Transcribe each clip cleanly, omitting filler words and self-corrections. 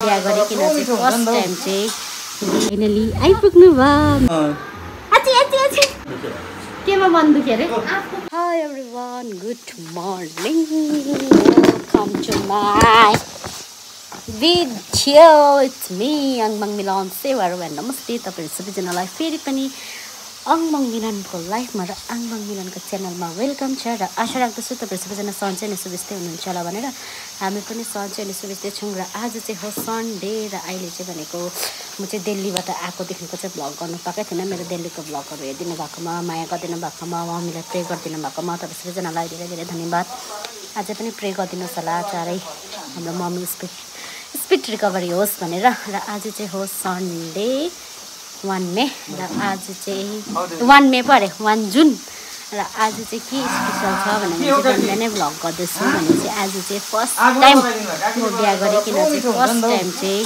बिहा गरिकन चाहिँ फर्स्ट टाइम चाहिँ फाइनली आइपुग्नु भयो। केमा मन दुख्यो अरे? Hi everyone, good morning, welcome to my video. It's me आङमाङ मिलन सेवाहरू भएर नमस्ते तपाईँहरू सबैजनालाई फेरि पनि आङमाङ मिलनको लाइफमा र आङमाङ मिलनको च्यानलमा वेलकम छ र आशा राख्दछु तपाईँहरू सबैजना सन्चै अनि सुविस्तै हुनुहुन्छ होला भनेर हामी पनि सन्चै अनि सुविस्तै छौँ। र आज चाहिँ हो सन्डे र अहिले चाहिँ भनेको म चाहिँ दिल्लीबाट आएकोदेखिको चाहिँ भ्लग गर्नु पाएकै थिएन। मेरो दिल्लीको भ्लगहरू हेरिदिनु भएकोमा, माया गरिदिनु भएकोमा, मम्मीलाई प्रे गरिदिनु भएकोमा तपाईँ सबैजनालाई धेरै धेरै धन्यवाद। अझै पनि प्रे गरिदिनुहोस् होला चाँडै हाम्रो मम्मी स्पिड रिकभरी होस् भनेर। र आज चाहिँ हो सन्डे 1 मे र आज चाहिँ 1 मे पो अरे 1 जुन। र आज चाहिँ के स्पेसल छ भने चाहिँ बिहानै भ्लग गर्दैछु भने चाहिँ आज चाहिँ फर्स्ट टाइम म बिहा गरिकन चाहिँ फर्स्ट टाइम चाहिँ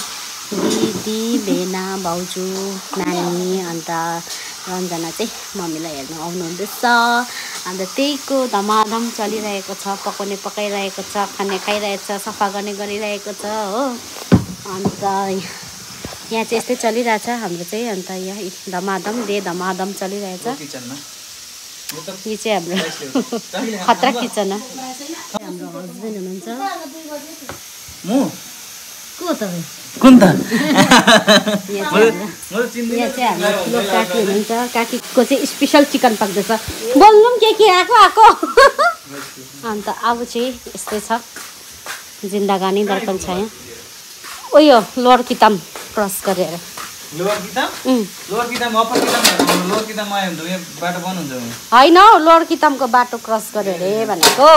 दिदी, बेना, भाउजू, नानी अन्त रन्जना चाहिँ मम्मीलाई हेर्नु आउनुहुँदैछ। अन्त त्यहीको धमाधम चलिरहेको छ, पकाउने पकाइरहेको छ, खाने खाइरहेको छ, सफा गर्ने गरिरहेको छ हो। अन्त यहाँ चाहिँ यस्तै चलिरहेछ हाम्रो चाहिँ। अन्त यहाँ धमाधम धमाधम चलिरहेछ। यो चाहिँ हाम्रो खतरा किचन हो। हाम्रो हस्बेन्ड हुनुहुन्छ। को तपाईँ? कुन त? यहाँ चाहिँ हाम्रो ठुलो काकी हुनुहुन्छ। काकीको चाहिँ स्पेसल चिकन पाक्दैछ। बोल्नु पनि के आएको अन्त अब चाहिँ यस्तै छ जिन्दगानी दर्पण छ यहाँ। ओ यो लोवर किताम क्रस गरेर होइन हौ, लोवर कितामको बाटो क्रस गऱ्यो अरे भनेको।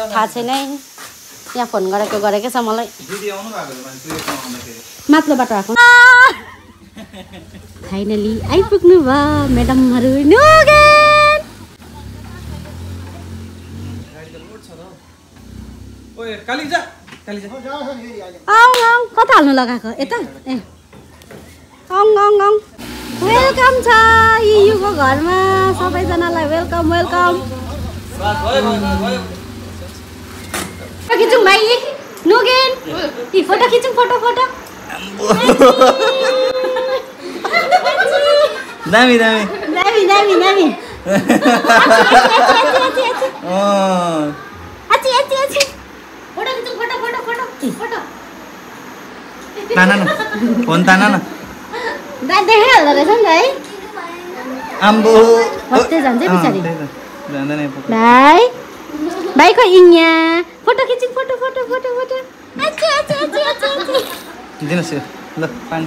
थाहा छैन, यहाँ फोन गरेकै छ मलाई। माथिल्लो बाटो आएको। फाइनली आइपुग्नु भयो म्याडमहरू। कता हाल्नु लगाएको? यता ए वेलकम छ युको घरमा सबैजनालाई। Welcome welcome. खिचौँ भाइ नुगेन, फोटो खिचौँ। फोटो दामी फोन ताना न देखाइहाल्दो रहेछ नि त है। आम्बो हस्ते जान्छ पछाडि। भाइ भाइको इङ्या फोटो खिचौँ। फोटो दिनुहोस् यो ल पानी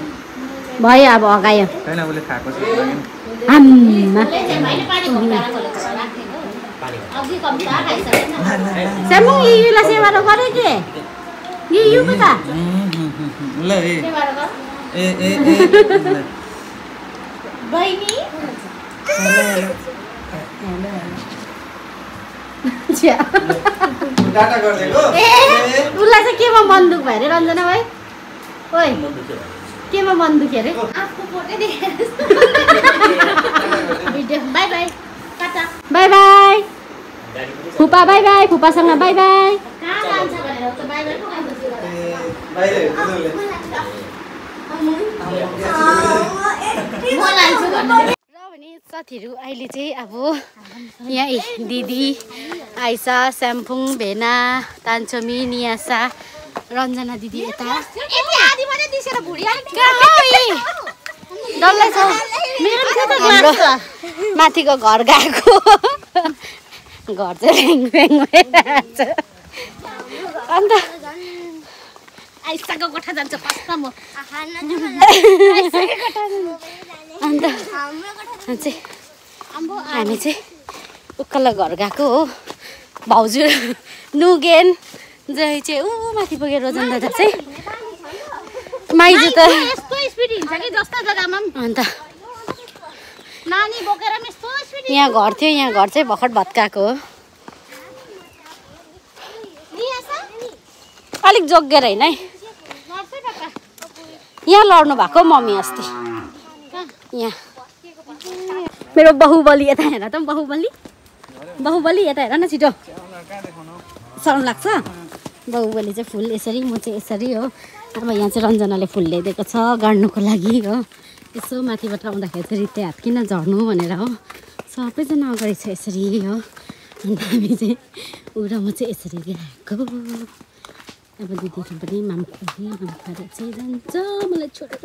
भयो। अब अगायो हैन उसले खाएको छ। आम्मा स्यामु युलाई सेवा गरे के यु कता ल ए बहिनी डाटा गर्दैको उसलाई चाहिँ केमा मन दुख भयो अरे रञ्जना भाइ? ओइ केमा मन दुख्यो अरे? बाई बाई फुपा, बाई बाई फुपासँग बाई बाई। साथीहरू अहिले चाहिँ अब यहाँ दिदी आइसा, स्याम्फुङ, भेना, तान्छमी, नियासा, रञ्जना दिदी यता माथिको घर गएको। घर चाहिँ ल्याङ भइरहेछ। अन्त आइसाको कोठा जान्छ फर्स्टमा म। अन्त हामी चाहिँ उक्कालो घर गएको हो। भाउजू नुगेन जही चाहिँ ऊ माथि पुगेर रोजन दादा चाहिँ माइजू त यस्तो स्पिड हिँड्छ कि जस्तो जग्गामा अन्त नानी बोकेर यस्तो स्पिड। यहाँ घर थियो, यहाँ घर चाहिँ भर्खर भत्काएको हो। अलिक जोगेर होइन है। यहाँ लड्नु भएको मम्मी अस्ति। यहाँ मेरो बाहुबली यता हेर त। बाहुबली यता हेर न छिटो। साउन्ड लाग्छ बाबुले चाहिँ फुल यसरी म चाहिँ यसरी हो अब यहाँ चाहिँ रञ्जनाले फुल ल्याइदिएको छ गाड्नुको लागि हो यसो माथिबाट आउँदाखेरि चाहिँ रित्ते हात किन झर्नु भनेर हो सबैजना अगाडि छ यसरी हो अन्त हामी चाहिँ ऊ र म चाहिँ यसरी गएको अब दिदीहरू पनि मामखाले चाहिँ जान्छ मलाई छोडेर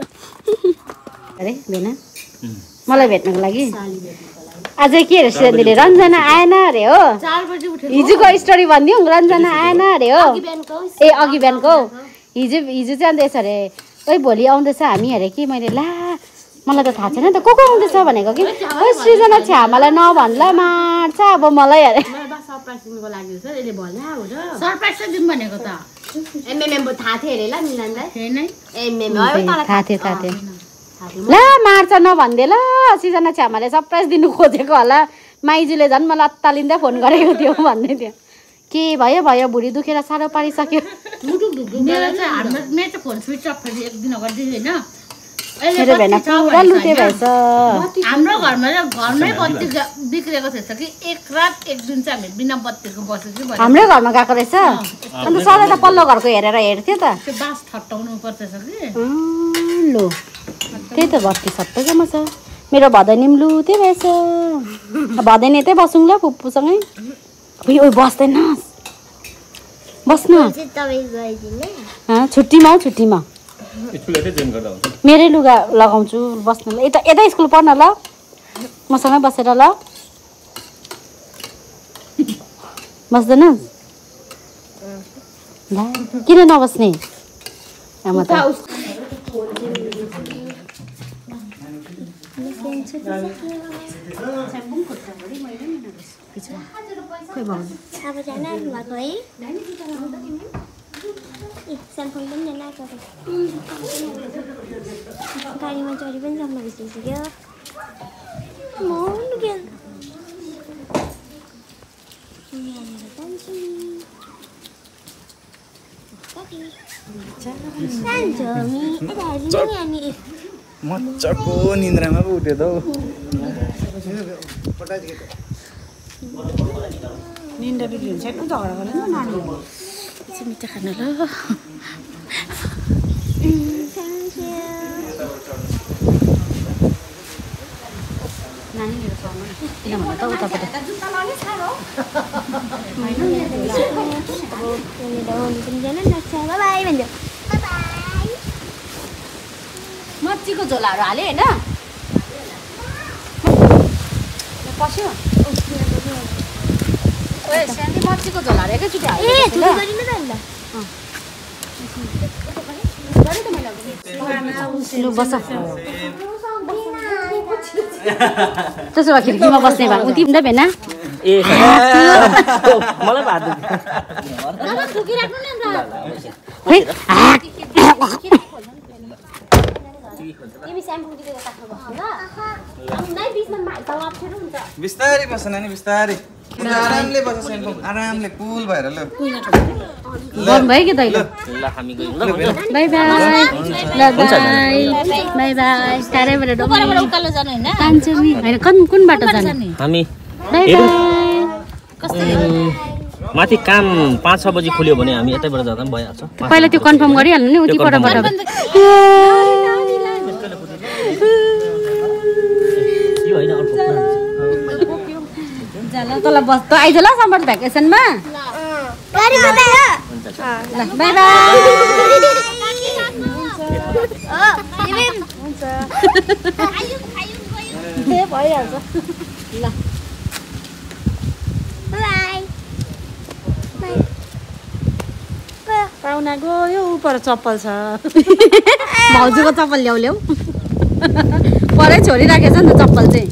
अरे भेना मलाई भेट्नको लागि अझै के अरे दिदीले रञ्जना आएन अरे हो हिजोको स्टोरी भनिदिउँ रञ्जना आएन अरे हो ए अघि बिहानको हिजो चाहिँ अन्त यसो अरे ओइ भोलि आउँदैछ हामी अरे कि मैले ला मलाई त थाहा छैन त को आउँदैछ भनेको कि ओइ सृजना छ्यामालाई नभन्ला मार्छ अब मलाई अरे सरप्राइजको लागि छ यसले भन्या हो र सरप्राइज दिउँ भनेको त एमएमएम थाहा थियो अरे ल मिलानलाई थिएन एमएम हो थाहा थियो ला मार्छ नभन्दे ल सृजना छ्यामाले सरप्राइज दिनु खोजेको होला माइजूले झन् मलाई अत्तालिँदै फोन गरेको थियो भन्दै थियो के भयो भुँडी दुखेर साह्रो पारिसक्यो मेरो चाहिँ फोन स्विच अफ एक दिन अगाडि होइन मेरो भेना पुरा लुटे भएछ हाम्रो घरमै बत्ती बिग्रेको थिएछ कि एक रात एक दिन चाहिँ हामी बिना बत्तीको बसेको हाम्रै घरमा गएको रहेछ अन्त सधैँ त पल्लो घरको हेरेर हेर्थ्यो त त्यो बास ठट्टाउनु पर्छ कि लो त्यही त बत्ती सबैकोमा छ मेरो भदैनी पनि लुते भएछ भदैनी यतै बसौँ ल फुप्पूसँगै ओइ बस्दैनस् बस्न छुट्टीमा हौ छुट्टीमा मेरै लुगा लगाउँछु बस्नु ल यता स्कुल पढ्न ल मसँगै बसेर ल बस्दैन ल किन नबस्ने म त गाडीमा चढी पनि जम्मा भइसक्यो मजाको निन्द्रामा पो उठ्यो त हौ निन्द्रा बिग्रिन्छ झगडा गर्नु नानी मिठा खानु ल नानीहरू सँगै किनभने त उतापट्टि मच्छीको झोलाहरू हाल्यो होइन पस्यो सानो मच्छीको झोलाहरू एकैचोटि हाल्यो लु बस त्यसो भए खिड्कीमा बस्ने भए उति हुँदै भेना ए मलाई भात बिस्तारै बस नानी बिस्तारै आरामले बस सेन्टो आरामले कुल भएर ल भयो कि दाइ ल हामी गयौँ ल बाइ बाइ ल बाइ बाइ टाढैबाट उकालो जानु हैन जान्छु नि हैन कुन बाटो जाने हामी बाइ बाइ माथि काम 5-6 बजे खुल्यो भने हामी यतैबाट जाँदा पनि भइहाल्छ पहिला त्यो कन्फर्म गरिहाल्नु नि उति पटबाट यो हैन अर्को जाला तल बस त आइज ल समर भ्याकेसनमा गाडी बजायो ल बाइ बाइ हुन्छ भइहाल्छ ल बाइ पाहुना गयो पर चप्पल छ भाउजूको चप्पल ल्याउ परै छोडी राखेछ नि त चप्पल चाहिँ